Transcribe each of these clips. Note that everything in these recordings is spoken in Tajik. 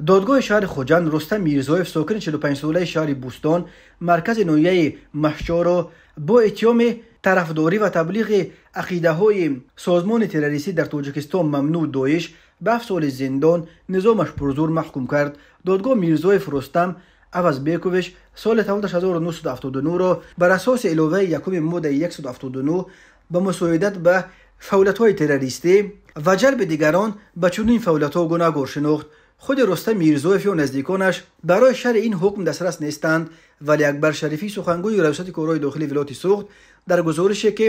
Додгоҳи шаҳри Хуҷанд Рустам Мирзоев, сокини 45-солаи шаҳри Бӯстон, маркази ноҳияи Мастчоҳро бо иттиҳоми тарафдорӣ ва таблиғи ақидаҳои созмони террористӣ дар Тоҷикистон мамнӯъ Доиш ба 7 соли зиндон низомаш пурзур маҳкум кард. Додгоҳ Мирзоев Рустам Авазбекович соли 1979-ро бар асоси иловаи якуми моддаи 179 ба мусоидат ба фаъолиятҳои террористӣ ва ҷалби дигарон ба чунин фаъолиятҳо гунаҳгор шинохт. Худи Рустам Мирзоев ё наздиконаш барои шарҳи ин ҳукм дастрас нестанд, вале Акбар Шарифӣ, сухангӯи Раёсати корҳои дохилии вилояти Суғд, дар гузорише, ки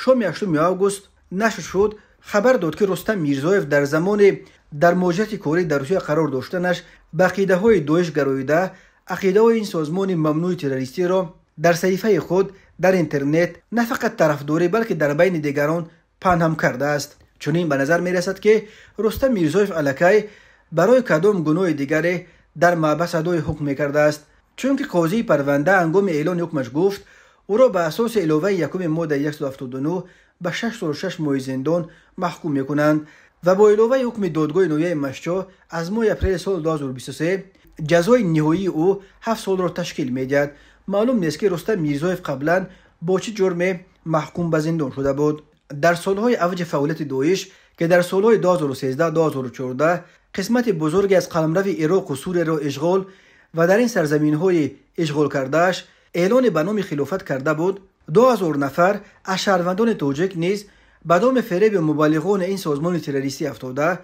шоми 8 август нашр шуд, хабар дод, ки Рустам Мирзоев дар замони дар муҳоҷирати корӣ дар Русия қарор доштанаш ба ақидаҳои Доиш гароида, ақидаҳои ин созмони мамнӯи террористиро дар саҳифаи худ дар интернет на фақат тарафдорӣ, балки дар байни дигарон паҳн ҳам кардааст. Чунин ба назар мерасад, ки Рустам Мирзоев аллакай барои кадом гуноҳи дигаре дар маҳбас адои ҳукм мекардааст, чунки қозии парванда ҳангоми эълони ҳукмаш гуфт, ӯро ба асоси иловаи якуми моддаи 179 ба 6 солу 6 моҳи зиндон маҳкум мекунанд ва бо иловаи ҳукми додгоҳи ноҳияи Мастчоҳ аз моҳи апрели соли 2023 ҷазои ниҳоии ӯ 7 солро ташкил медиҳад. Маълум нест, ки Рустам Мирзоев қаблан бо чӣ ҷурме маҳкум ба зиндон шуда буд. Дар солҳои авҷи фаъолияти Доиш, ки дар солҳои 2013-2014 қисмати бузурге аз қаламрави Ироқу Сурияро ишғол ва дар ин сарзаминҳои ишғол кардааш эълони ба номи хилофат карда буд, 2000 нафар аз шаҳрвандони тоҷик низ ба доми фиреби мубаллиғони ин созмони террористӣ афтода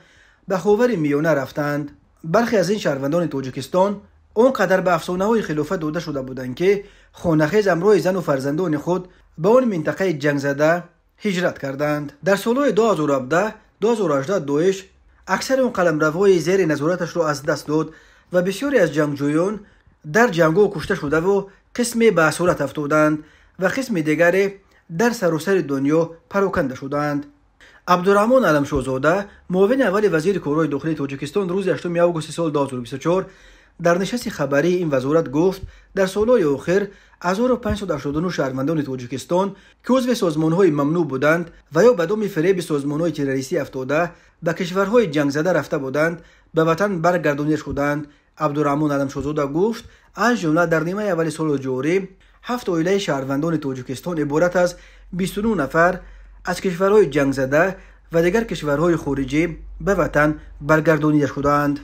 ба Ховари Миёна рафтанд. Бархе аз ин шаҳрвандони Тоҷикистон он қадар ба афсонаҳои хилофат дода шуда буданд, ки хонахез ҳамроҳи зану фарзандони худ ба он минтақаи ҷангзада ҳиҷрат карданд. Дар солҳои 2017-2018 Доиш аксари он қаламравҳои зери назораташро аз даст дод ва бисёре аз ҷангҷӯён дар ҷангҳо кушта шудаву қисме ба асорат афтоданд ва қисми дигаре дар саросари дунё пароканда шуданд. Абдураҳмон Аламшоҳзода, муовини аввали вазири корҳои дохилии Тоҷикистон, рӯзи 8 августи соли 2024 дар нишасти хабарии ин вазорат гуфт, дар солҳои охир 1589 шаҳрвандони Тоҷикистон, ки узви созмонҳои мамнӯъ буданд ва ё ба доми фиреби созмонҳои террористӣ афтода ба кишварҳои ҷангзада рафта буданд, ба ватан баргардонида шуданд. Абдураҳмон Аламшоҳзода гуфт, аз ҷумла дар нимаи аввали соли ҷорӣ 7 оилаи шаҳрвандони Тоҷикистон иборат аз 29 нафар аз кишварҳои ҷангзада ва дигар кишварҳои хориҷӣ ба ватан баргардонида шудаанд.